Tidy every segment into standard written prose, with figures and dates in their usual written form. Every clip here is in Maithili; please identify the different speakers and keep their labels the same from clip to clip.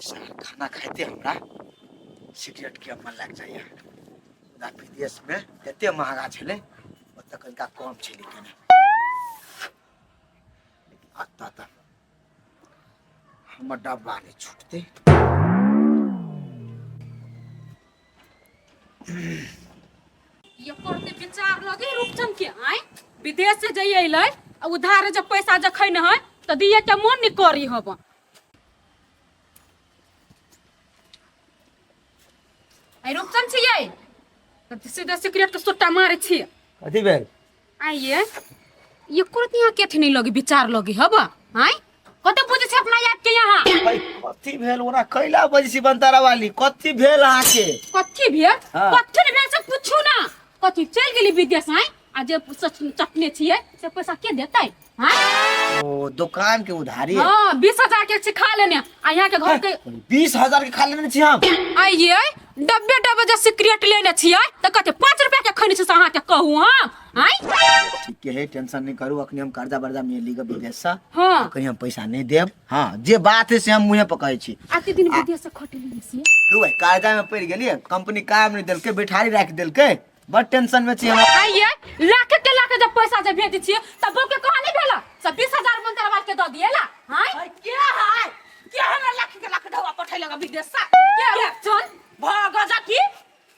Speaker 1: सार खाना खाइते हमरा सिगरेट के मन लागि जाइए। मुदा विदेशमे एते महगा छलै, ओतऽ कनिका कम छलै कने, लेकिन एतऽ तऽ हमर डब्बा नहि छूटतै।
Speaker 2: ये करते विचार लगे रूपचंद के आय विदेश से जइए अइलै आ उधार जब पैसा जखन है तऽ दिए के मन नहीं करी हब। आई रूपचंद छियै तऽ सीधा सिगरेट के सुट्टा मारे छियै।
Speaker 1: कथी भेल?
Speaker 2: आइए ये करते यहाँ के अथी नहीं लगे विचार लगे हब आय कते बुझे छै अपना याद के यहाँ।
Speaker 1: भाई कथी भेल? ओना कैला बजै छी बनतारा वाली, कथी भेल अहाँके?
Speaker 2: कथी भेल?
Speaker 1: हाँ।
Speaker 2: कथी नहि भेल से पूछू ना। कथी चलि गेली विदेश आय आ जे चटने छियै से पैसा के देतै? हाँ?
Speaker 1: ओ दुकान के उधारी है।
Speaker 2: हाँ, 20,000 के छी खा लेने आ यहाँ के घर के।
Speaker 1: 20,000 के खा लेने छी हम?
Speaker 2: आइए डब्बे डब्बे जे सिगरेट लेने छियै तऽ कते 5 रुपया के खैने छी से अहाँके कहू हम आँय?
Speaker 1: ठीक है, टेंशन नहीं करू, अखनी हम कर्जा वर्जा में ली विदेश से।
Speaker 2: हाँ।
Speaker 1: अखनी हम पैसा नहीं देब। हाँ, जे बात है से हम मुँहे पर कहै छी।
Speaker 2: आते दिन विदेश से खटली से
Speaker 1: दू भाई कर्जा में पड़ गेलियै, कंपनी काम नहीं देलकै, बैठारी राखि देलकै, बड़ टेंशन में छी हम।
Speaker 2: आइए लाख के लाख जब पैसा जब भेज छियै तब बहू के कहा नहीं भेला सब 20,000 मंत्र वाल के दऽ दिएला? हाँ
Speaker 3: के है के हमरा लाख के लाख ढवा पठैलक विदेश से?
Speaker 2: के रूपचंद
Speaker 3: भग जकी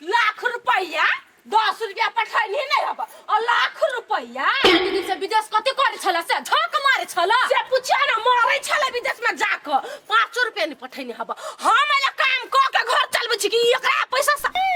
Speaker 3: लाख रुपैया 10 रुपया पठैली नहीं हब और लाख रुपैया
Speaker 2: दिन से विदेश कथी करे छला से झक मारे छला
Speaker 3: से पूछिया ना, मारे छला विदेश में जाके 5 रुपया नहीं पठैनी हब। हम एला काम क के घर चलबै छी कि एकरा पैसा से?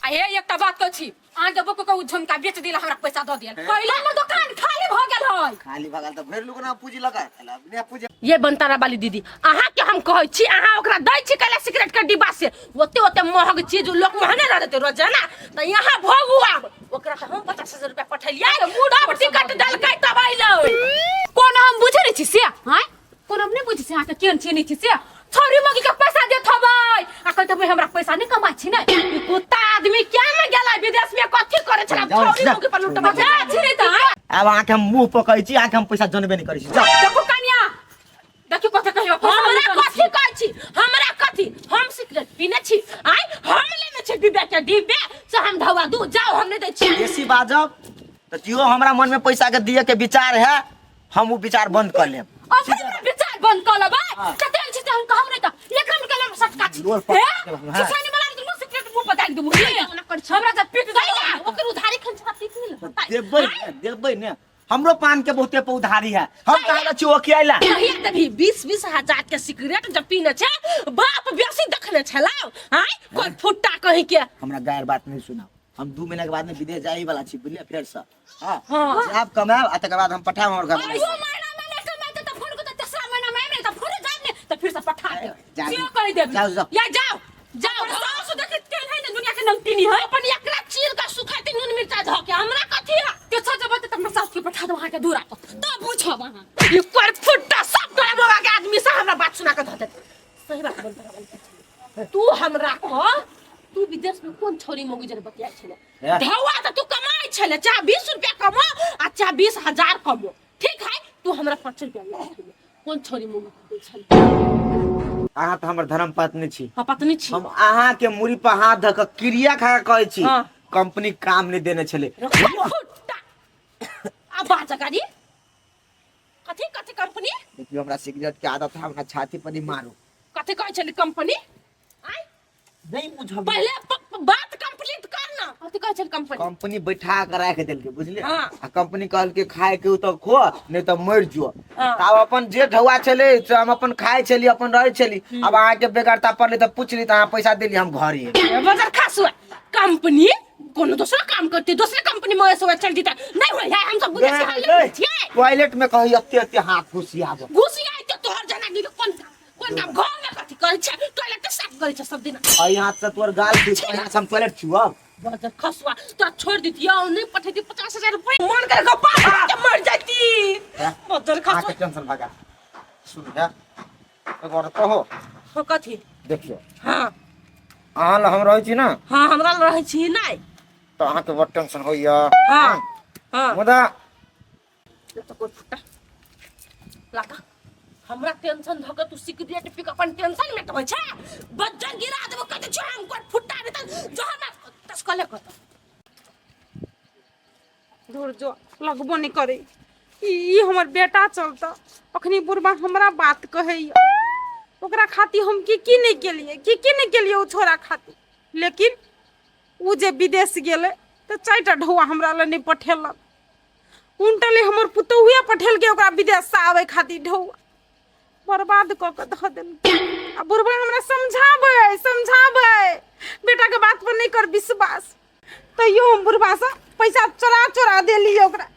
Speaker 2: आ हे एकटा बात कहै छी, अहाँ के बौआ के झुमका बेच दिला हमरा पैसा दऽ दियल। पहिले हमर दुकान खाली भऽ गेल है।
Speaker 1: खाली भऽ गेल तऽ भरि लू ना पूंजी लगा अपने पूंजी।
Speaker 3: ये बनतारा वाली दीदी, अहाँ के हम कहै छी अहाँ ओकरा दै छी कैला सिगरेट के डिब्बा से ओते ओते महग चीज लोक महने रह देते रोजाना, तऽ यहाँ भोगू आब ओकरा तऽ हम 50,000 रुपया पठेलियै तब टिकट देलकै तब अइलै।
Speaker 2: कोना हम बुझै नहि छी से आँय, कोना हम नहि बुझै छी अहाँके केहन छी नहि छी से। छौरी मगी के पैसा देत हबै आ कहैत हबै हमरा पैसा नहि कमाइ छी ने।
Speaker 3: ई कुत्ता आदमी क्या में गेलै विदेश में कथी करै छलै?
Speaker 1: जाउ,
Speaker 3: छौरी
Speaker 1: जाउ।
Speaker 3: मगी पर लुटबै
Speaker 2: जा छी नहि तऽ आँय?
Speaker 1: आब अहाँके हम मुँह पर कहै छी, अहाँके हम पैसा जनबे नहि करै छी। जाउ।
Speaker 2: देखू कनिया, देखियौ कथी कहियो पैसा
Speaker 3: हमरा
Speaker 2: नहि
Speaker 3: कथी
Speaker 2: छी।
Speaker 3: कहै छी? हमरा कथी? हम सिगरेट पीने छी आँय, हम लेने छी डिब्बे के डिब्बे से हम ढवा दू जाउ, हम नहि दै छी।
Speaker 1: बेसी बाजब तऽ जियो हमरा मन में पैसा के दिए के विचार है, हम वो विचार बंद कर लेब।
Speaker 2: अपने हमरा विचार बंद कऽ लेबै?
Speaker 1: हाँ।
Speaker 2: कते छी से हम कहब नहि तऽ एक हम कलम सटका छी।
Speaker 1: लोल पकड़
Speaker 2: हे?
Speaker 1: के हम, हाँ।
Speaker 2: सिसानी वाला के मुंह सिगरेट मुंह पर दागि देबू। हमरा जब पीट
Speaker 3: दैला, ओकर उधारी खन छला पीट नहि लेबै।
Speaker 1: देबै ने, देबै ने, हमरो पान के बहुते पे उधारी है, हम कहाँ छी ओकियाला।
Speaker 3: कहिया देबही? 20-20 हजार के सिगरेट जब पीने छै, बाप बेसी देखने छला आँय, कोई फुट्टा कहीं के।
Speaker 1: हमरा गैर बात नहीं सुनाओ, हम 2 महीना के बाद में विदेश जाए वाला छी, बुझलियै? फेर से हाँ।
Speaker 3: हाँ।
Speaker 1: आब कमाएब आ तकर बाद हम पठाएब हमर घर।
Speaker 2: अयो महीना में नहीं कमाते तो फोन को तो तीसरा महीना में आएब नहीं तो फोन जाब नहीं तो फिर से पठा दे।
Speaker 1: जाओ।
Speaker 2: क्यों कहि देब?
Speaker 1: जाओ, जाओ।
Speaker 2: या जाओ जाओ, सासु देखि केहन है ने दुनिया के नमकीनी है।
Speaker 3: अपन एकरा चीर के सुखाते नून मिर्चा धऽ के हमरा कथी है?
Speaker 2: के छह जब त अपना सास के पठा दो वहां के दूरा पर तब बुझब अहाँ।
Speaker 3: ई पर फुट्टा सब तोरा बाबा के आदमी से हमरा बात सुना के धऽ देत। सही बात बोल रहा तू हमरा कह, तू विदेश में कोन छौरी मौगी जरे बतियाइ छले?
Speaker 1: हे।
Speaker 3: धौआ तऽ तू कमाइ छले, चाहे 20 रुपया कमो आ चाहे 20,000 कमो, ठीक है, तू हमरा 5 रुपया लऽ छले, कोन छौरी मौगी दै छले?
Speaker 1: अहाँ तऽ हमर धर्म पत्नी छी।
Speaker 3: हाँ, पत्नी छी।
Speaker 1: हम अहाँ के मुड़ी पर हाथ धऽ कऽ क्रिया खा कऽ कहै छी,
Speaker 3: हाँ।
Speaker 1: कंपनी काम नहि देने छलै।
Speaker 3: फुट्टा आ बाज गाड़ी कथी कथी कंपनी?
Speaker 1: देखियौ हमरा सिगरेट के आदत है, हमरा छाती पर नहीं मारू।
Speaker 3: कथी कहै छलै कंपनी? आँय?
Speaker 1: नहीं बुझल।
Speaker 3: पहले बात कंप्लीट कर ना। कथी कहै छलै कंपनी?
Speaker 1: कंपनी बैठा के राख देलकै, बुझलियै?
Speaker 3: हाँ।
Speaker 1: आ कंपनी कहलकै खाय के तऽ खो नहीं तऽ मरि जो।
Speaker 3: हाँ।
Speaker 1: तऽ आब अपन जे ढौआ छलै से हम अपन खाय छली, अपन रहै छली। आब अहाँके बेगरता पड़लै तऽ पुछली तऽ अहाँ पैसा देली, हम घर एली।
Speaker 3: बजर खासुआ कंपनी कोनो दोसरा काम करते, दोसरे कंपनी में ऐसे चल जीता नहीं होय है, हम सब बुझे से हाल
Speaker 1: नहीं,
Speaker 3: छियै।
Speaker 1: टॉयलेट में कही एते एते हाथ घुसियाब।
Speaker 3: घुसियाइ तऽ तोहर जना गिर कोन काम? कोन काम? घर में कथी करै छै? टॉयलेट साफ करै छै सब दिन।
Speaker 1: एहि हाथ से तोहर गाल छू, एहि हाथ से हम टॉयलेट छुअब।
Speaker 3: बजर खसुआ तोरा छोड़ दितियौ नहीं पठेती 50,000 रुपया, मन कर के पाप के मर जाती।
Speaker 1: हैं?
Speaker 3: बजर खसुआ।
Speaker 1: अहाँके टेंशन भगा सुन हे, एगो और कहो।
Speaker 3: हाँ, कथी?
Speaker 1: देखियौ।
Speaker 3: हाँ।
Speaker 1: अहाँ लग हम रहै छी ना?
Speaker 3: हाँ, हमरा लग रहै छी नहि
Speaker 1: तऽ अहाँके बड़ टेंशन होइया।
Speaker 3: हाँ, हाँ।
Speaker 1: मुदा
Speaker 3: तो कोई फुटा लाका हमरा टेंशन धऽ के तू सिगरेट पी के अपन टेंशन मेटबै छै बज्जर गिरा देबो कते छौ हम कोट फुट्टा देतै जहर ना तस्कले कत
Speaker 2: धुर जो लगबो नहि करै ई हमर बेटा चलता अखनी बुढ़बा हमरा बात कहैया ओकरा खातिर हम की की नहि केलियै की की नहि केलियै ओ छोरा खातिर लेकिन ओ जे विदेश गेलै तऽ चारिटा ढौआ हमरा लए नहि पठेलक उनटले हमर पुतहुए पठेलकै ओकरा विदेशसँ आबै खातिर ढौआ बर्बाद कऽ कऽ धऽ देलकै आ बुढ़बा हमरा समझाबै समझाबै बेटाके बात पर नहि कर विश्वास तैयो हम बुढ़बासँ पैसा चोरा चोरा देलियै ओकरा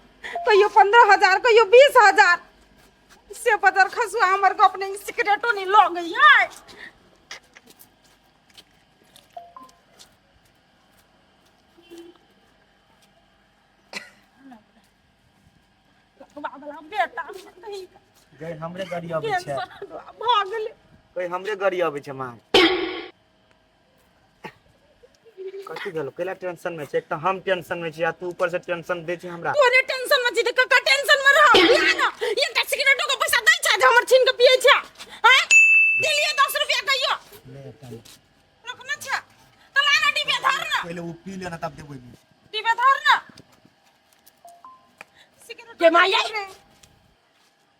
Speaker 2: कहियो 15,000 कहियो 20,000 से बदर खसुआ हमर गप नहि सिगरेटो नहि लऽ गई बेटा कहीं
Speaker 1: गई हमरे गाड़ी अबै छै
Speaker 2: कैंसर भऽ गेलै
Speaker 1: कोई हमरे गाड़ी अबै छै मार कथी भेलो कैला टेंशन में छै एक तऽ हम टेंशन में छी आ तू ऊपर से टेंशन दै छै हमरा
Speaker 2: तोरे टेंशन में छी तऽ कका टेंशन में रह या ना एकटा सिगरेटो के पैसा दै छै जे हमर छीन के पियै छै हैं देलियै 10 रुपया कहियो
Speaker 1: ले एकटा ले।
Speaker 2: रखने छै तऽ ला ना डिब्बे धर ना
Speaker 1: पहिले ओ पी लेना तब देबै
Speaker 2: डिब्बे धर ना सिगरेट
Speaker 3: के माया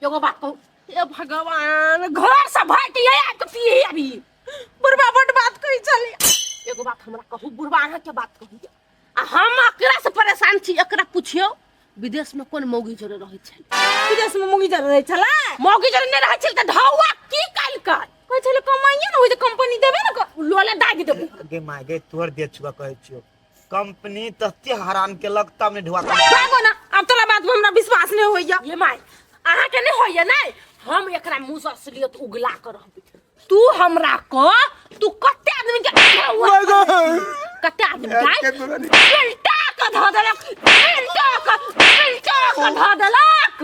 Speaker 3: एगो बात कहू हे भगवान घर से भाग के आया के पिए अभी
Speaker 2: बुढ़बा बड बात कहै छलै
Speaker 3: एगो बात हमरा कहू बुढ़बा अहाँ के बात कहू आ हम एकरा से परेशान छी एकरा पुछियौ विदेश में कोन मौगी जोरे रहै छल
Speaker 2: विदेश में मौगी जरे रहै छलै
Speaker 3: मौगी जोरे नहि रहै छल तऽ ढौआ की कलकै
Speaker 2: कहै छलै कमाइए ने होइ छै कंपनी देबे ने कर
Speaker 3: लोले दागि देबू
Speaker 1: गे माय गे तोहर दे छुआ कहै छियौ कंपनी तते हरान केलक तब ने ढुआ
Speaker 2: भागो ना आब तोरा बात पर हमरा विश्वास नहीं होइया
Speaker 3: ये माय अहाँ के नहीं होइया नहीं हम एकरा मुंह से असलियत उगला कर रहबै तू हमरा कह तू कते आदमी के कते आदमी के बेल्टा के धऽ देलक बेल्टा के बेल्टा के धऽ देलक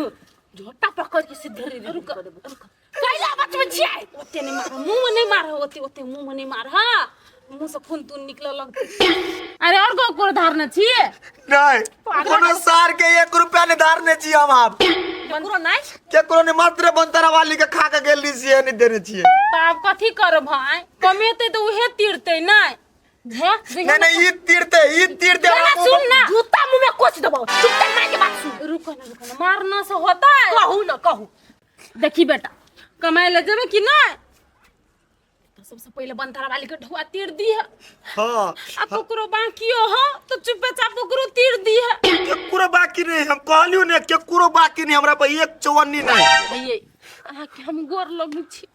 Speaker 3: झोटा पकड़ के सीधे रे रुक रुक कैला बचबै छियै
Speaker 2: ओते नहीं मार मुंह में नहीं मार ओते ओते मुंह में नहीं मार हाँ मुंह से खून तून निकले लगते अरे और को को धारने छिए
Speaker 1: नहीं कोनो सार के एक रुपया नहीं धारने छी हम आप
Speaker 2: केकरो नहीं
Speaker 1: केकरो ने मात्र बनतरा वाली के खा के गेल छियै नहीं देने छियै
Speaker 2: तऽ आब कथी करब भाई कमेतै तऽ उहे तीरतै नहि हे
Speaker 1: नहीं नहीं ई तीरते ई तीरते
Speaker 2: ना, सुन ना
Speaker 3: जूता मुंह में कोच देबो चुपचाप माय के बात सुन
Speaker 2: रुको ना रुको ना मारना से होता है
Speaker 3: कहू ना कहू
Speaker 2: देखी बेटा कमाए ले जेबे कि नहीं तो सबसे पहले बनतारा वाली के ढुआ तीर दी है
Speaker 1: हां
Speaker 2: आ ककरो बाकियो हो तो चुपे चाप ओकरो तीर दी है
Speaker 1: केकरो बाकी नहीं हम कहलियो ने केकरो बाकी नहीं हमरा पर एक चौवन्नी नहीं
Speaker 3: भैये अहाँके हम गोर लगै छी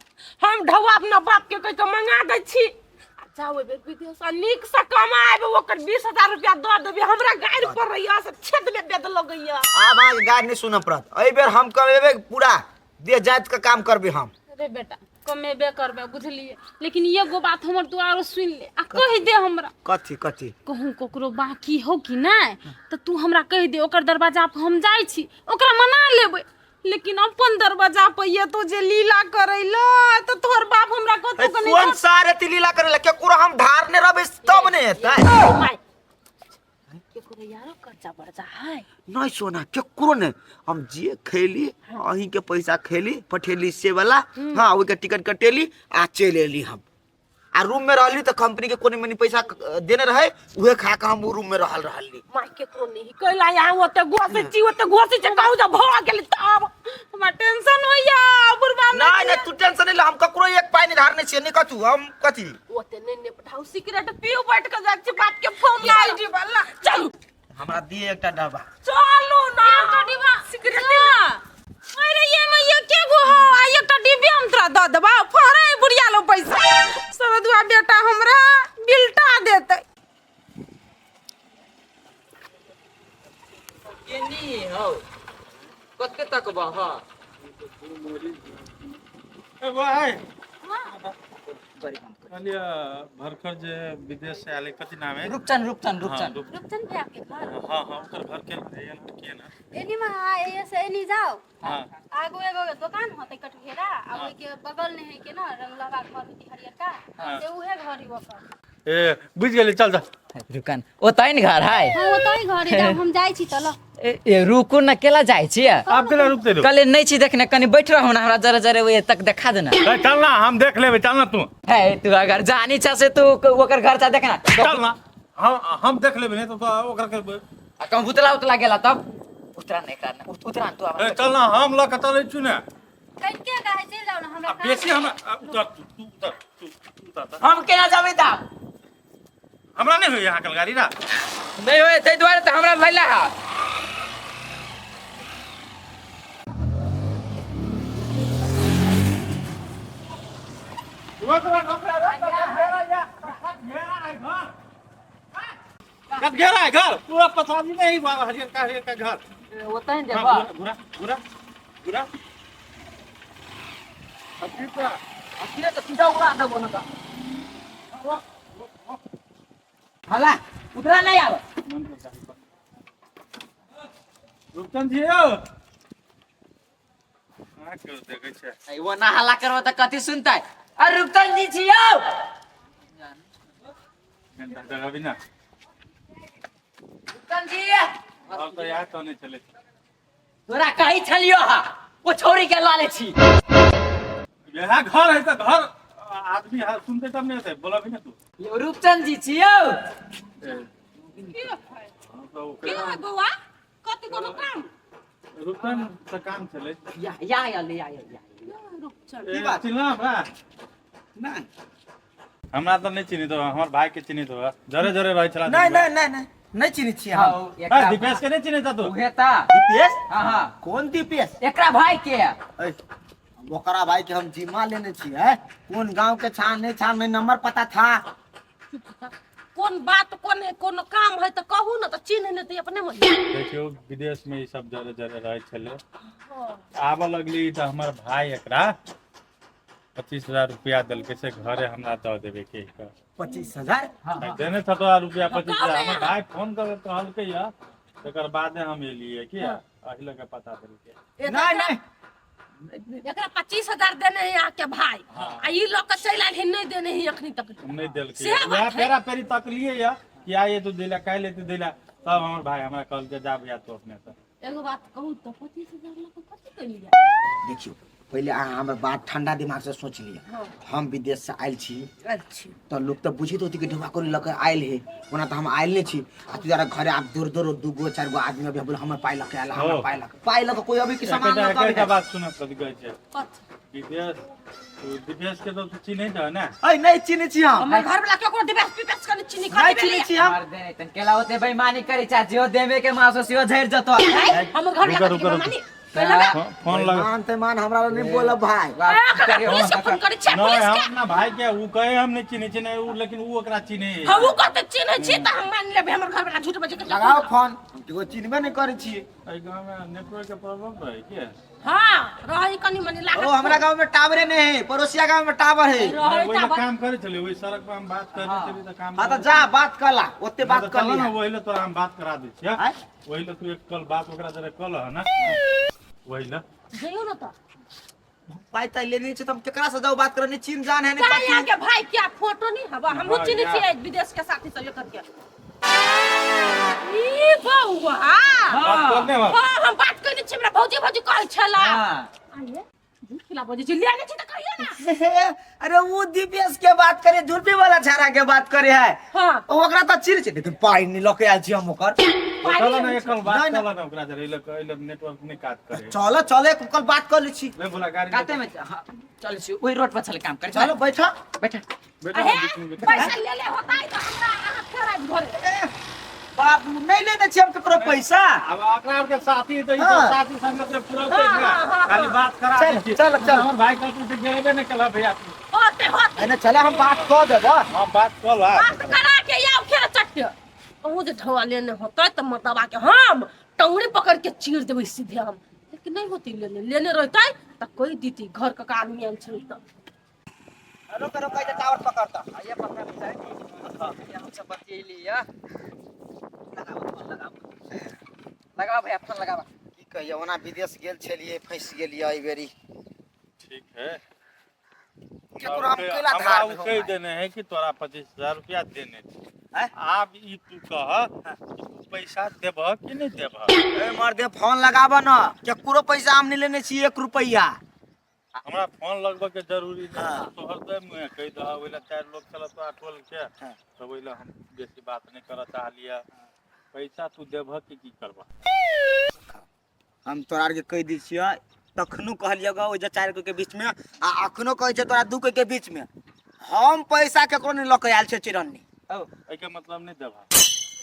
Speaker 3: हम ढौआ अपना बाप के कहि के मंगा दै छी आ जाओ एहि बेर विदेश आ नीक से कमाएब ओकर 20,000 रुपया दऽ देबै हमरा गारि पड़ैया से छेद में बेद लगैया
Speaker 1: आब अहाँके गारि नहीं सुनऽ पड़त एहि बेर हम कमेबै पूरा देह जाति के काम करबै हम
Speaker 2: अरे बेटा कमेबे करबे बुझलिए लेकिन एगो बात हमर तू आरो सुन ले आ कहि दे हमरा
Speaker 1: कथी कथी
Speaker 2: कहूँ ककरो बाकी हो कि नहि तऽ तू हमरा कहि दे ओकर दरवाजा पर हम जाइ छी ओकरा मना लेबै लेकिन अपन दरवाजा पर ये तो जे लीला करैला तऽ तोहर बाप हमरा कतौ के नहि
Speaker 1: कोन सारे ती लीला करेला केकरो हम धारने रहबै तब ने हेतै
Speaker 3: माय केकरो यारो कर्जा बर्जा है
Speaker 1: नहीं सोना केकरो ने हम जे खैली अहीं के पैसा खैली पठेली से वाला हाँ ओहि के टिकट कटेली आ चलि एली हम आ रूम में रहली तऽ कंपनी के कोनो मनी पैसा देने रहे उहे खा के हम उ रूम में रहल रहली
Speaker 3: माय केकरो नहीं कैला यहाँ ओते घोसै छी ओते घोसै छी कहू जे भऽ गेल तब
Speaker 2: हमरा टेंशन होइया बुढ़बा
Speaker 1: नहीं नहीं तू टेंशन नहीं ले हम ककरो एक पाई नहीं धारने छियै नहीं कथू हम कथी
Speaker 3: ओते नहीं ने पठाऊ सिगरेट पीऊ बैठ के जाइ छी बाप के फोन लाई
Speaker 2: वाला
Speaker 3: चलू
Speaker 1: हमरा दिए एकटा डब्बा
Speaker 3: चलू ना
Speaker 2: एकटा डिब्बा सिगरेट अरे ये में ये के गो हो आ एकटा डिब्बे हम तोरा दऽ देबा फरे बुढ़िया लो पैसा सरदुआ बेटा हमरा बिलटा देतै
Speaker 4: केनी हौ कते तक बह
Speaker 5: ए भाइ कहलियै भरखर जे विदेश से आयल है, कथी नाम है
Speaker 4: रूपचंद रूपचंद
Speaker 5: हाँ,
Speaker 4: रूपचंद
Speaker 6: रूपचंद भैया के घर
Speaker 5: हाँ हाँ ओकर घर के के ना
Speaker 6: एनी में हाँ एये से एनी जाओ
Speaker 5: हाँ
Speaker 6: आगू एगो दुकान होते कटघेरा आ ओइ के बगल में है के ना रंगलवा घर होती हरियरका
Speaker 5: हाँ।
Speaker 6: से उहे घर ही ओकर
Speaker 5: ए बुझि गेली चल जा
Speaker 4: रुकन ओतहि ने घर है
Speaker 6: हाँ ओतही घर है जाओ हम जाइ छी चलो
Speaker 4: ए, ए रुकू न केला जाइ छी
Speaker 5: आब केला रुकते रो
Speaker 4: कले नहीं छी देखने कनी बैठ रहू ना हमरा जरे जरे ओए तक देखा देना
Speaker 5: ए, चल ना हम देख लेबे चल ना तू
Speaker 4: है तू अगर जानी छ से तू ओकर घर जा देखना
Speaker 5: चल ना हम देख लेबे नहीं तो ओकरा के
Speaker 4: आ कहूँ उतला उतला गेला तब उतरा नहीं करना उतरा तू
Speaker 5: ए,
Speaker 4: आब
Speaker 5: चल ना हम लऽ के चलै छी ने
Speaker 6: कनिके गाय चलि जाउ ने हमरा
Speaker 5: आ
Speaker 6: काम
Speaker 5: बेसी हमरा आ, उतर तू तू उतर तू तू उतर त।
Speaker 4: हम केना जाबे तब
Speaker 5: हमरा नहीं होई यहाँ के गाड़ी ना
Speaker 4: नहीं होए ताहि दुआरे तऽ हमरा लैला है
Speaker 5: कत घेरा है घर पूरा पसारी नहीं बाबा हरियर का हरियर का घर
Speaker 4: ओतहि
Speaker 5: हाँ,
Speaker 4: जेबा
Speaker 5: घुरा घुरा घुरा घुरा
Speaker 4: अखने तऽ सीधा उड़ा देबो न तऽ हला उतरा नहीं आब
Speaker 5: रूपचंद जी यौ अहाँ क्यों देखै छै
Speaker 4: ऐ वो ना हल्ला करबो तऽ कथी सुनतै अरे रुपचंद जी छी यौ
Speaker 5: घंटा जगह भी ना
Speaker 4: रुपचंद जी
Speaker 5: हम तऽ इएह कहने छलै
Speaker 4: तोरा कही छलियो हा ओ छोरी के लऽ ले छी
Speaker 5: इएह घर है तऽ घर आदमी है सुनते तब नहीं होते बोला भी ना तू
Speaker 4: यौ रूपचंद जी छी यौ
Speaker 2: के है
Speaker 5: हम तऽ
Speaker 2: के
Speaker 5: ओकरे
Speaker 2: है बौआ कथी कोनो काम
Speaker 5: रूपचंद से काम छलै
Speaker 4: या या या ले या या या।
Speaker 2: रूपचंद
Speaker 5: ए,
Speaker 1: बात?
Speaker 5: चिन्हला हमरा
Speaker 1: नहीं
Speaker 5: हमरा तऽ नहि चिन्हैत हो हमर भाई के चिन्हैत हो जरे जरे रहै छला
Speaker 1: नहीं नहीं नहीं नहीं नहीं चिन्है छियै हम
Speaker 4: हौ, एकरा
Speaker 5: दीपेश के नहि चिन्हैत तू
Speaker 4: उहे ता
Speaker 1: दीपेश
Speaker 4: हाँ हाँ
Speaker 1: कोन दीपेश
Speaker 4: एकरा भाई के
Speaker 1: ऐ, ओकरा भाई के हम जिम्मा लेने छियै कोन गांव के छा नहीं छा नहीं नंबर पता था
Speaker 3: कोन बात कोन है कोनो काम है तऽ कहू ने तऽ चिन्ह नहि तऽ अपने मन
Speaker 5: देखियौ विदेश में ई सब जरे जरे रहै छलै आबऽ लगली तऽ हमर भाई एकरा 25,000 रुपया देलकै से घरे हमरा दऽ देबे के है।
Speaker 1: 25,000
Speaker 5: देने था तोरा रुपया 25,000 हमर भाई फोन कर कहलकै या तकर बादे हम एलियै कि एहि लऽ के पता देलकै
Speaker 1: नहीं नहीं
Speaker 3: एकरा 25,000 देने है अहाँके भाई आ ई लऽ के चलि आयल है नहि देने है अखनी तक
Speaker 5: नहि देलकै
Speaker 3: सेह बात
Speaker 5: वएह
Speaker 3: है।
Speaker 5: पेरा पेरी तकलियै या कि आइ तू देला काल्हि एतू देला तब हमर भाई हमरा कहलकै जा भैया तू अपने से
Speaker 3: एगो बात कहू तऽ 25,000 लऽ के कथी केलियै
Speaker 1: देखियौ पहिले अहाँ हमर बात ठंडा दिमाग से सोच लिअ हम विदेश से आयल छी
Speaker 3: अच्छा
Speaker 1: तऽ लोक तऽ बुझैत होती कि ढोबा कोरी लऽ के आयल है ओना तऽ हम आयल नहि छी आ तू जरा घरे आब दूर दूर दूगो चारि गो आदमी अभी बोले हमर पाइ लऽ के आयल हमर
Speaker 5: हो।
Speaker 1: पाइ लऽ के पाइ लऽ के कोई अभी के सामान लऽ के
Speaker 5: एकटा
Speaker 1: अबै
Speaker 5: बात सुनऽ कथी कहै छै
Speaker 3: कथी
Speaker 5: विदेश तू दिपेश के तो तू चिन्है छह ने
Speaker 1: है नहि चिन्है छी हम
Speaker 3: हमर घर वाला केकरो दिवेश पिपेश के नहि चिन्ही
Speaker 1: नहि
Speaker 3: कथी
Speaker 1: चिन्है
Speaker 3: भेलै
Speaker 1: छी हम
Speaker 4: मार देने तन केला होते बेईमानी करी चा जियो देबे के मासो सियो झड़ जतो
Speaker 3: हमर घर वाला
Speaker 5: रुको,
Speaker 3: कथी
Speaker 5: रुको,
Speaker 3: मानी पहिले
Speaker 5: फोन लगा
Speaker 1: मान ते मान हमरा लग नहीं बोलब भाई
Speaker 3: पुलिस के फोन करै छियै
Speaker 5: नहीं
Speaker 3: पुलिस
Speaker 5: हम
Speaker 3: के
Speaker 5: अपना भाई के ऊ कहे हम नहीं चिन्है छी नहीं ऊ लेकिन ऊ ओकरा चिन्है
Speaker 3: हम उ कहते चिन्है छी तऽ हम मान लेबै हमर घर वाला झूठ बजै के
Speaker 1: लगाओ फोन हम केकरो चिन्हबे नहीं करै छियै
Speaker 5: एहि गाँव में नेटवर्क के प्रॉब्लम रहै के
Speaker 3: हां रहै कनी मनी लागत
Speaker 1: ओ हमरा गांव में टावरे नहीं है पड़ोसिया गांव में टावर है
Speaker 3: रहै
Speaker 5: ओहि लए
Speaker 3: टावर
Speaker 5: काम करै छलियै ओहि सड़क पर हम बात करै छलियै तऽ काम
Speaker 1: हाँ तो जा बात कर ला ओते बात कर
Speaker 5: चल
Speaker 1: लिया
Speaker 5: ना ओहि लए तोरा हम बात करा दै छियै
Speaker 1: आँय?
Speaker 5: ओहि लए तू एक कल बात ओकरा जरे कल ह ना ओहि लए
Speaker 3: जइयौ न तऽ
Speaker 1: पाइ ताइ लेने छै तऽ हम केकरा से जाउ बात करे नहीं चिन्ह जान है नहीं
Speaker 3: काहे
Speaker 1: कथी
Speaker 3: यहाँ के भाई क्या फोटो नहीं हवा हमहूँ
Speaker 5: हाँ,
Speaker 3: चिन्है
Speaker 5: या।
Speaker 3: छियै विदेश के साथी सब एकर के ई बौआ
Speaker 5: बात कर ने
Speaker 3: हाँ हम बात कयने छी हमरा भौजी भौजी कहै छला
Speaker 4: हां
Speaker 3: आये झूठ खिला बजै छी लेने छी तऽ कहियो ना
Speaker 1: अरे वो दीपेश के बात करे झुलपी वाला छाड़ा के बात करे है
Speaker 3: हाँ
Speaker 1: ओ ओकरा तऽ चिन्ह छै लेकिन पाइ नहीं लऽ के आयल छी हम ओकर
Speaker 5: चल ना एक कल बात
Speaker 1: नहीं,
Speaker 5: चल ना ओकरा जरे एहि लए नेटवर्क नहीं काज करे
Speaker 1: चलो चलो एक कल बात कर लै छी
Speaker 5: ले बोला गाड़ी
Speaker 4: काते में हां चल छी ओई रोड पर चल काम करे
Speaker 1: चलो बैठो
Speaker 4: बैठा
Speaker 5: बेटा
Speaker 3: अहे
Speaker 5: बीच में बैठा।
Speaker 3: पैसा ले ले होता है तो हमरा अहाँ फेर आबि घरे
Speaker 1: बाप नहीं लेने छी हम केकरो पैसा
Speaker 5: अब ओकरा के साथी तो ई
Speaker 1: हाँ।
Speaker 5: सब साथी संगत रे पूरा
Speaker 3: हाँ,
Speaker 5: खाली बात करा
Speaker 1: चल,
Speaker 5: दै छी।
Speaker 1: चल, चल।
Speaker 5: हमर भाई कहलकै से गेबे नहीं केलह भैया तू।
Speaker 3: होते होते
Speaker 1: एने चले हम बात कऽ देबो
Speaker 5: हम बात कऽ ला
Speaker 3: बात करा के आउ फेर चट्टे अहूँ जे ढौआ लेने होतै तऽ मर्दबा के हम टंगड़ी पकड़ के चीर देबै सीधे हम लेकिन नहीं होती लेने लेने रहतै तऽ कहि दीती घर के आदमी आयल छलै तऽ
Speaker 1: रुक रुक के टावर पकड़ता
Speaker 4: आइए पकड़ ले हम सब बतियली या लगाओ भैया फोन लगावा
Speaker 1: की कहिए ओना विदेश गेल छलियै फंसि गेलियै एहि बेरी
Speaker 5: ठीक है
Speaker 1: केकरो हम केला
Speaker 5: हमरा
Speaker 1: धार
Speaker 5: उ
Speaker 1: में
Speaker 5: कहि देने है कि तोरा 25,000 रुपया देने छै
Speaker 1: आँय?
Speaker 5: आब ई तू कह कि तू पैसा देबह कि नहि देबह?
Speaker 1: ए मर्दे, फोन लगाबऽ न, केकरो पैसा हम नहीं लेने छी 1 रुपैया।
Speaker 5: हमरा फोन लगबऽ के जरूरी नहि।
Speaker 1: हाँ।
Speaker 5: तोहर तऽ मुँहे कहि दह, ओहि लए चारि लोग छल तोरा टोल के।
Speaker 1: हाँ।
Speaker 5: तऽ ओहि लए हम बेसी बात नहि करऽ चाहलियै। पैसा तू देबह कि की करबह?
Speaker 1: हम तोरा आरके कहि दै छियै, तखनो कहलियै ग ओहि जे 4 के बीच में, आ अखनो कहै छियै तोरा 2 के बीच में, हम पैसा केकरो नहीं लऽ के आयल छियै चिरन्नी।
Speaker 5: एहिके मतलब नहि देबह?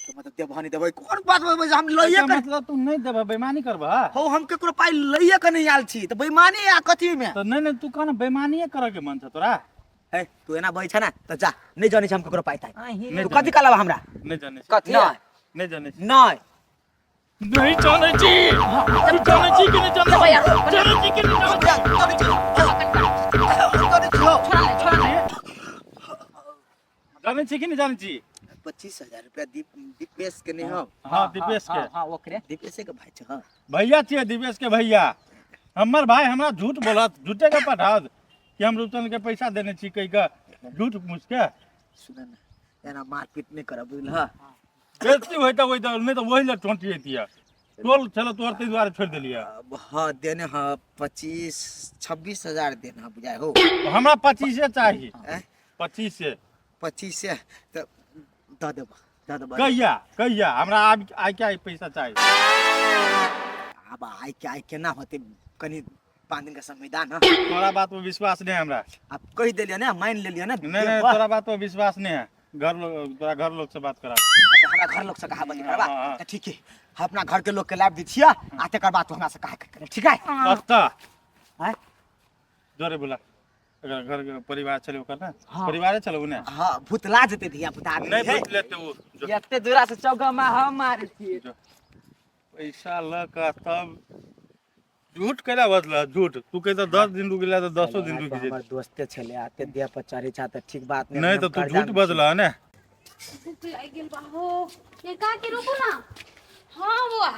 Speaker 1: मतलब देबह नहीं देबह कोन बात बजबै? हम लइए
Speaker 5: एहिके
Speaker 1: के
Speaker 5: मतलब तू नहि देबह, बेईमानी करबह?
Speaker 1: हौ, हम केकरो पाइ लइए के नहीं आयल छी तऽ बेईमानी आ कथी में?
Speaker 5: तऽ नहि नहि, तू कह ने, बेईमानिए करऽ के मन छ तोरा?
Speaker 1: हे, तू एना बजै छ ने तऽ जा, नहीं जानै छी हम केकरो पाइ ताइ।
Speaker 4: अहीं
Speaker 1: तू कथी कहलह हमरा?
Speaker 5: नहि जानै छी?
Speaker 4: कथी?
Speaker 1: नहीं।
Speaker 5: नहि जानै छी?
Speaker 1: नहीं।
Speaker 5: नहीं जानै छी। तू जानै छी कि नहि जानै छी? जानै छी कि नहि जानै छी? जानै छी कि नहि जानै छी?
Speaker 1: 25,000 रुपया दीप दीपेश के नहीं हो?
Speaker 5: हाँ, दीपेश के।
Speaker 4: हाँ, ओकरे।
Speaker 1: दीपेश के भाई छ? हाँ।
Speaker 5: भैया छियै, दिवेश के भैया। हमर भाई हमरा झूठ बोलत, झूठे के पठाओत कि हम रूपचंद के पैसा देने छी कहि के, झूठ मूस के।
Speaker 1: सुन ने, एना मारपीट नहीं करब, बुझलह?
Speaker 5: बेइज्जती होय तऽ ओहि तऽ नहि तऽ ओहि लए टोंटी अइतियै। टोल छलै तोहर, ताहि दुआरे छोड़ि देलियै।
Speaker 1: अब हाँ, देने हाँ 25-26 हजार देना है, बुझाए हो।
Speaker 5: हमरा 25 चाही।
Speaker 1: हैं?
Speaker 5: 25।
Speaker 1: 25 तऽ दऽ देबह, दऽ देबह।
Speaker 5: कहिया कहिया? हमरा आब आइ के आइ पैसा चाही।
Speaker 1: आब आइ के आइ केना होतै? कनि 5 दिन के समय दा न।
Speaker 5: तोरा बात पर विश्वास नहीं है हमरा।
Speaker 1: आब कहि देलियै ने, मानि लेलियै ने।
Speaker 5: नहीं नहीं।
Speaker 1: देबह।
Speaker 5: तोरा बात पर विश्वास नहीं है। घर लोग, तोरा घर लोग से बात करा।
Speaker 1: तऽ हमरा घर लोग से कहा बात करबा?
Speaker 5: हाँ, हाँ।
Speaker 1: तऽ ठीक है, हम अपना घर के लोग के लाबि दै छियै आ तकर बाद तू हमरा से कहा के, ठीक है?
Speaker 5: कत्ता?
Speaker 1: आँय?
Speaker 5: जोरे बोला, अगर घर के परिवार छलै ओकर ने।
Speaker 1: हाँ।
Speaker 5: परिवारे छलै उ ने।
Speaker 1: हाँ, भूतला जेतै धिया पुता।
Speaker 5: नहीं भूत लेते वो जो।
Speaker 4: एते दूरा से चौका हम मारै छियै।
Speaker 5: जो। पैसा लऽ कऽ तब झूठ कैला बदला झूठ? तू कहै तऽ 10 दिन रुक गेला तऽ 10 दिन रुकि
Speaker 1: हमर
Speaker 5: जेतै।
Speaker 1: दोस्ते छलै, एते देह पर चढ़ै छा तऽ ठीक बात
Speaker 5: नहीं तऽ तू झूठ बजला ने।
Speaker 6: भूख लागि गेल बा हो। ये काकी, रुकू ना।
Speaker 3: हाँ बौआ।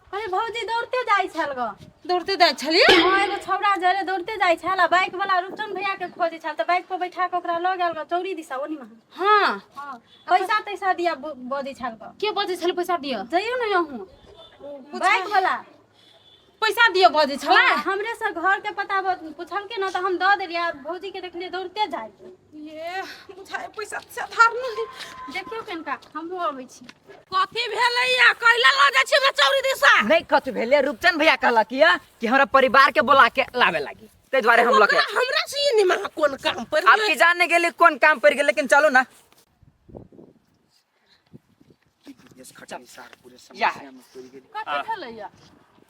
Speaker 6: अरे भौजी, दौड़ते जाइ छल ग।
Speaker 2: दौड़ते जाइ छलियै?
Speaker 6: हाँ, एगो छौड़ा जरे दौड़ते जाइ छल आ बाइक वाला रूपचंद भैया के खोजे छल, तऽ बाइक पर बैठा के ओकरा लऽ गेल ग चौरी दिशा ओनी में।
Speaker 2: हाँ।
Speaker 6: हाँ, पैसा तैसा दिया बजै छल ग।
Speaker 2: के बजै छलै पैसा दिअ?
Speaker 6: जइयो ने अहूँ, बाइक वाला।
Speaker 2: पैसा दिअ बजै छलै?
Speaker 6: हाँ, हमरे से घर के पता पुछलकै ना, तऽ हम दऽ देलियै आ भौजी के देखलियै दौड़ते जाइ।
Speaker 2: ये बुझाइ पैसा से आधार नहीं।
Speaker 6: देखियौ कनिका, हमहूँ अबै छी।
Speaker 3: कथी भेलै या कैला लऽ जाइ छी हमरा चौरी दिशा?
Speaker 4: नहीं कथी भेलै, रूपचंद भैया कहलक या कि हमरा परिवार के बोला के लावे लागी, ताहि दुआरे हम लके।
Speaker 3: ओकरा हमरा से ये निमा कोन काम पर?
Speaker 4: आब की जाने गेली कोन काम पड़ि गेल, लेकिन चलू ना। या है।
Speaker 3: कथी भेलै या?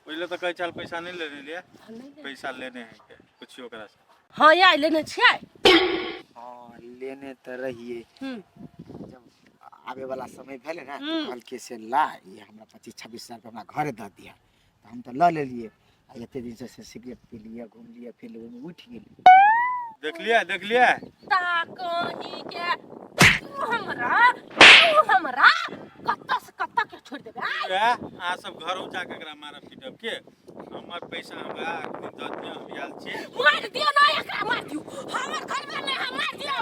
Speaker 5: पहिले तऽ कहै छल पैसा नहीं लेने लिए, पैसा लेने है के पुछियो ओकरा से।
Speaker 3: हाँ या, लेने छियै?
Speaker 1: हाँ, लेने तऽ रहिए। जब आबे वाला समय भेलै ने, तऽ कहलकै से ला ई हमरा 25-26 हजार रुपया हमरा घरे दऽ दिअ, तऽ हम तऽ लऽ लेलियै आ एते दिन से सिगरेट पीलियै, घुमलियै फिरलियै, ओहिमे उठि गेलै।
Speaker 5: देखलियै, देखलियै?
Speaker 3: ता कहीं के तू हमरा कत्ता से कत्ता के छोड़ देबे आय?
Speaker 5: वएह अहाँ सब घरो जाके एकरा मारब पीटब के? हमर पैसा हमरा अखनी दऽ दिअ, हम आयल छी।
Speaker 3: मार दियो ना एकरा, मार दियो। हमर घर में नहीं, हम मार दियो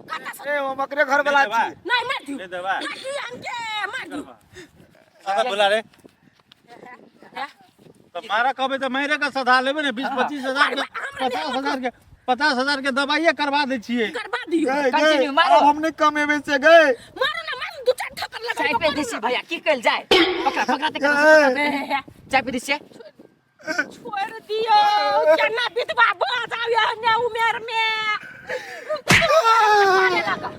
Speaker 3: कत्ता से।
Speaker 1: ए, हम ओकरे घर वाला
Speaker 5: नहीं देबा?
Speaker 1: छी।
Speaker 3: नहीं, मार दियो।
Speaker 5: नहीं देबा?
Speaker 3: मार दियो हमके, मार दियो।
Speaker 5: अच्छा, बोला रे तऽ मारा कहबै तऽ मारे के सधा लेबै ने। 20-25 हजार के, 50 हजार के, 50 हजार के दवाइये करवा दै छियै।
Speaker 3: करवा दियो।
Speaker 4: कंटिन्यू मारो।
Speaker 1: हम नहीं कमेबै से गए।
Speaker 3: मारो ना, मारो, दू चार ठक्कर लगा।
Speaker 4: चाय पे दिसी भैया, की कल जाए? पकड़ा पकड़ा ते, चाय पे दिसी।
Speaker 3: छोड़ दियो, केना बितवा भऽ जाउ एहने उमेर में मारे लगा।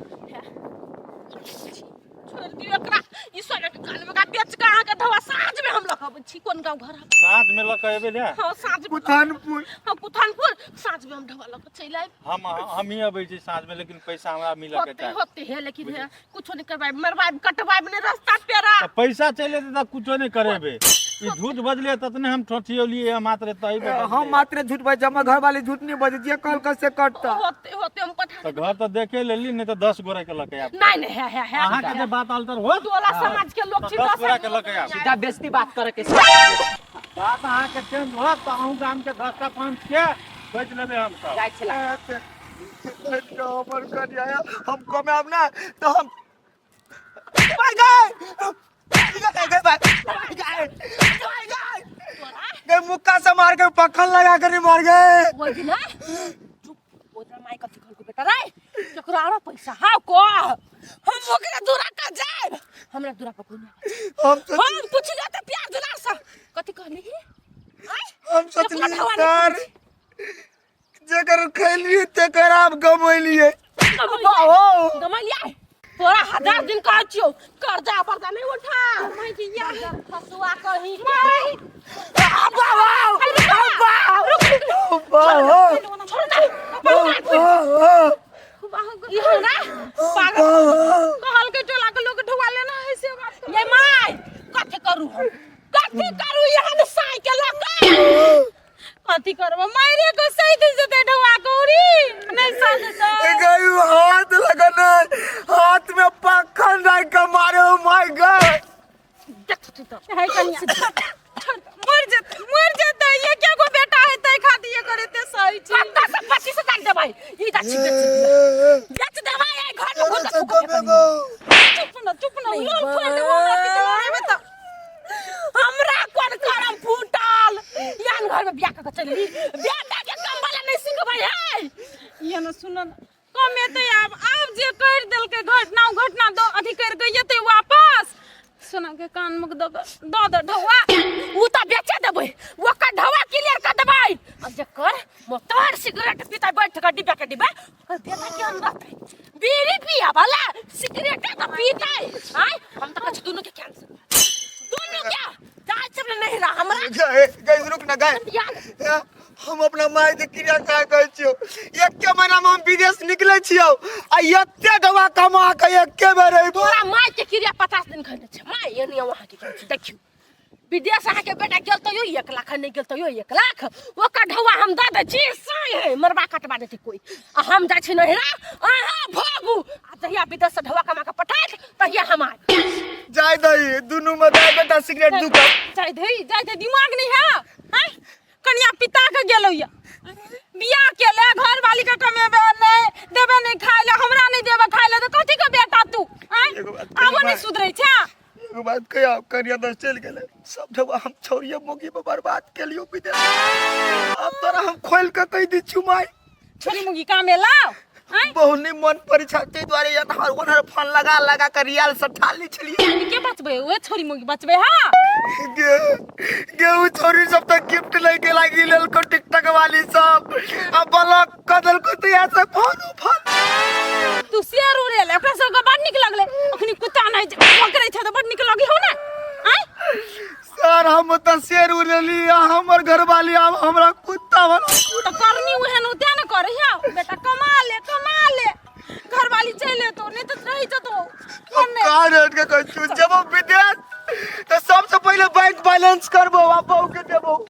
Speaker 3: छोड़ दियो एकरा, ई सोना के कान में का बेच के अहाँके धवा। साँझ में हम लऽ के अबै छी। कोन गाँव घर है?
Speaker 5: साँझ में लऽ के एबै ने।
Speaker 3: हाँ, साँझ में।
Speaker 1: कुथानपुर।
Speaker 3: हाँ, कुथानपुर। साँझ में हम ढवा लऽ के चलि आयब।
Speaker 5: हम ही अबै छी साँझ में, लेकिन पैसा हमरा मिलऽ के
Speaker 3: होते
Speaker 5: चाही।
Speaker 3: होते है, लेकिन है कुछो नहीं करवाए, मरवाए कटवाए नहीं रास्ता पेरा।
Speaker 5: तऽ पैसा चलि एतै तऽ कुछो नहि करेबै। ई झूठ बजलियै ततने हम ठोठियौलियै मात्र तही पे
Speaker 1: हम
Speaker 5: बजलियै।
Speaker 1: मात्र झूठ बजै, हमर घर वाले झूठ नहीं बजै, जे कहलकै से कटता।
Speaker 3: होते होते हम पठा।
Speaker 5: तऽ घर तऽ देखे लेली, नहि तऽ 10 गोरा के लऽ के आयब।
Speaker 3: नहीं नहीं, है है है।
Speaker 5: अहाँके जे बात अल्टर होत।
Speaker 3: टोला समाज के लोग छी।
Speaker 5: 10 गोरा के लऽ के आयब।
Speaker 4: सीधा बेइज्जती बात करे के।
Speaker 5: बात अहाँके चेंज होत तऽ अहूँ गाम के 10टा पंच के बेच लेबै हम सब।
Speaker 4: जाइ छला।
Speaker 1: हमर कनिया, हम कमायब ना तऽ हम भाई गए। गए गए भाई गए गए गए मुक्का से मार के पखल लगा कर मार गए।
Speaker 3: ओइ दिना चुप। ओकरा माय कथी कहलको बेटा रे? केकरो आरो पैसा हाउ को हम ओकरा दूरा का जाएब, हमरा दूरा पर कोई नहीं।
Speaker 1: हम तो
Speaker 3: हम पुछलियो त प्यार दुलार से कथी कहली? आय
Speaker 1: हम सोचलिए
Speaker 3: केकरो ढवा
Speaker 1: सर
Speaker 3: नहीं।
Speaker 1: जेकर खैलिए तेकर आप गमैलिए। हो
Speaker 3: गमैलिए तोरा हजार दिन कहै छियौ कर्जा बर्जा नहीं उठा।
Speaker 2: माय के यार
Speaker 3: फसुआ कहीं। छोड़ दे ई हमरा पागल
Speaker 2: कहल के टोला के लोग ढुआ लेना है से बात।
Speaker 3: ये माय कथी करू हम? कथी करू यहाँ साइकिल लऽ के?
Speaker 2: कथी करबो? मारे को सही दिन से ढुआ कौरी नहीं साथ।
Speaker 1: गई हाथ लगन हाथ में पखन रख के मारे। ओ my God.
Speaker 3: देख तू तो
Speaker 2: है कनिया, छोड़, मर जेतै मर जेतै। ये क्या गो बेटा है तै खातिर ये करे ते सही छी।
Speaker 3: कत्ता से 25,000 देबै? ई गाछी बेच दिया, बेच देबै। ए घर में घुस के
Speaker 2: चुप न, चुप न, लोल फोड़ देबो हमरा पिता लड़ेबे त।
Speaker 3: हमरा कोन करम फूटल? यान घर में बियाह कऽ के चलली, बेटा के कम वाला नहीं सिखबै है।
Speaker 2: ये न सुन न, कमेतै आब आब जे कर देलकै घटना उ घटना दो अथी कर के जेतै वापस। सोना के कान में दऽ दऽ दऽ ढौआ।
Speaker 3: उ तऽ बेचे देबै, ओकर ढौआ क्लियर कर देबै। आ जेकर मोटर सिगरेट पीता बैठ के डिब्बा के डिब्बा, ओकर बेटा के रहतै? बीड़ी पिया वाला सिगरेट तऽ पीतै। आय हम तऽ कहै छी दुनू के कैंसिल, दुनू के जाय सब नहीं रहा हमरा।
Speaker 1: गए गए, रुक ना गए।
Speaker 3: यार
Speaker 1: हम अपना माय के क्रिया का कहै छियौ, एके महीना में हम विदेश निकलै छियौ आ एते दवा कमा के एके बेर अइबो।
Speaker 3: तोरा माय के क्रिया 50 दिन खैने छै माय। एनी वहाँ के कहै छी, देखियौ विदेश अहाँके बेटा गेल तैयो 1 लाख, नहि गेल तैयो 1 लाख। ओकर ढौआ हम दऽ दै छी, साँय है मरबा कटबा देतै कोइ। आ हम जाइ छी नहिरा, अहाँ भागू। आ जहिया विदेश से ढौआ कमा के पठायत तहिया हम आयब।
Speaker 1: जाय दही दुनू में दाय बेटा सिगरेट दू कप।
Speaker 2: जाय दही जाय दही, दिमाग नहीं है हैं? कनिया पिता के गेलो या बियाह के ले घर वाली के कमेबे नहीं देबे नहीं खाए ले, हमरा नहीं देबे खाए ले, तो कथी के बेटा तू? आँय?
Speaker 1: एगो बात कही
Speaker 2: आबो नहीं
Speaker 1: माय।
Speaker 2: सुधरै छै।
Speaker 1: एगो बात कहिया, कनिया दस चलि गेलै, सब ढौआ हम छौड़िए मौगी पर बर्बाद केलियो विदेश। आब तोरा हम खोलि के कहि दै छियौ माय।
Speaker 2: छोरी मुगी कामे लाओ आँय?
Speaker 1: बहुत नहीं मन परीक्षा ताहि दुआरे या तऽ ओनहर फोन लगा लगा के रियल से ठाली छलियै।
Speaker 2: के बचबै? ओए छोरी मुगी बचबै? हाँ
Speaker 1: गे गे उ छोरी सब तऽ गिफ्ट लैके लागि लेलको टिकटॉक वाली सब आ ब्लॉक कऽ देलको तऽ यहाँ से फोन फोन।
Speaker 2: तू शेर उड़ेले ओकरा सबके बड़ नीक लगलै। अखनी कुत्ता नहीं पकड़ै छै तऽ बड़ नीक लगे हो ने? आँय
Speaker 1: सर हम तऽ शेर उड़ेली आ हमर घरवाली आब हमरा कुत्ता बना।
Speaker 2: तऽ करनी ओहन ओते ने करे है बेटा। कमा ले कमा ले, घरवाली चलि एतौ, नहीं तऽ रहि जतौ।
Speaker 1: का रेट के कहै छियौ, जब विदेश तऽ सबसे पहिले बैंक बैलेंस करबो आ बहू के देबो।